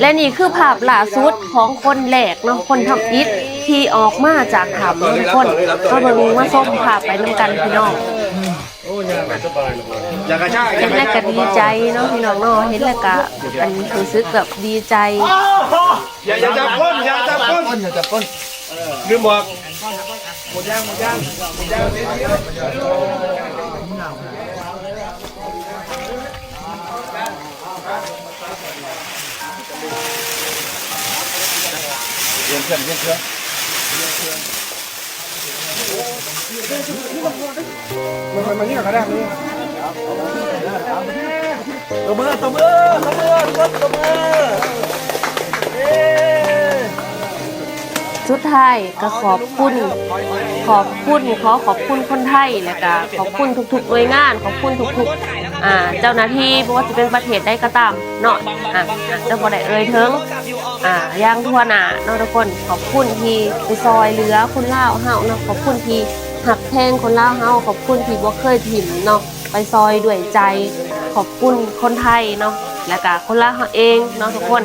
ແລະນີ້ຄືພາບລ່າສຸດຂອງຄົນແລກເນາະ ຄົນທຳອິດທີ່ອອກມາຈາກຖ້ຳເນາະທຸກຄົນ. ມາເບິ່ງມາຊົມພາບໄປນຳກັນພີ່ນ້ອງ. ເຫັນແລ້ວກະດີໃຈເນາະພີ່ນ້ອງເນາະ ເຫັນແລ້ວກະອັນຮູ້ສຶກແບບດີໃຈ. ຢ່າ ຢ່າຈັບກົ້ນ ຢ່າຈັບກົ້ນ ຢ່າຈັບກົ້ນ ລືມບອກ. ຕົບມື ຕົບມື ຕົບມື ທຸກຄົນຕົບມື. ສຸດທ້າຍກໍຂອບຄຸນ ຂອບຄຸນ ຂໍຂອບຄຸນຄົນໄທ ແລ້ວກະຂອບຄຸນທຸກໆໜ່ວຍງານ ຂອບຄຸນທຸກໆ ອ່າ ເຈົ້າໜ້າທີ່ ບໍ່ວ່າຈະເປັນປະເທດໃດກໍຕາມເນາະ. ອ່າ ຈະບໍ່ໄດ້ເອີ່ຍເຖິງ ອ່າ ຢ່າງທົ່ວໜ້າເນາະທຸກຄົນ. ຂອບຄຸນທີ່ໄປຊ່ອຍເຫຼືອຄົນລາວເຮົາເນາະ ຂອບຄຸນທີ່ຮັກແພງຄົນລາວເຮົາ ຂອບຄຸນທີ່ບໍ່ເຄີຍຖິ້ມເນາະ ໄປຊ່ອຍດ້ວຍໃຈ. ຂອບຄຸນຄົນໄທເນາະ ແລ້ວກະຄົນລາວເຮົາເອງເນາະທຸກຄົນ.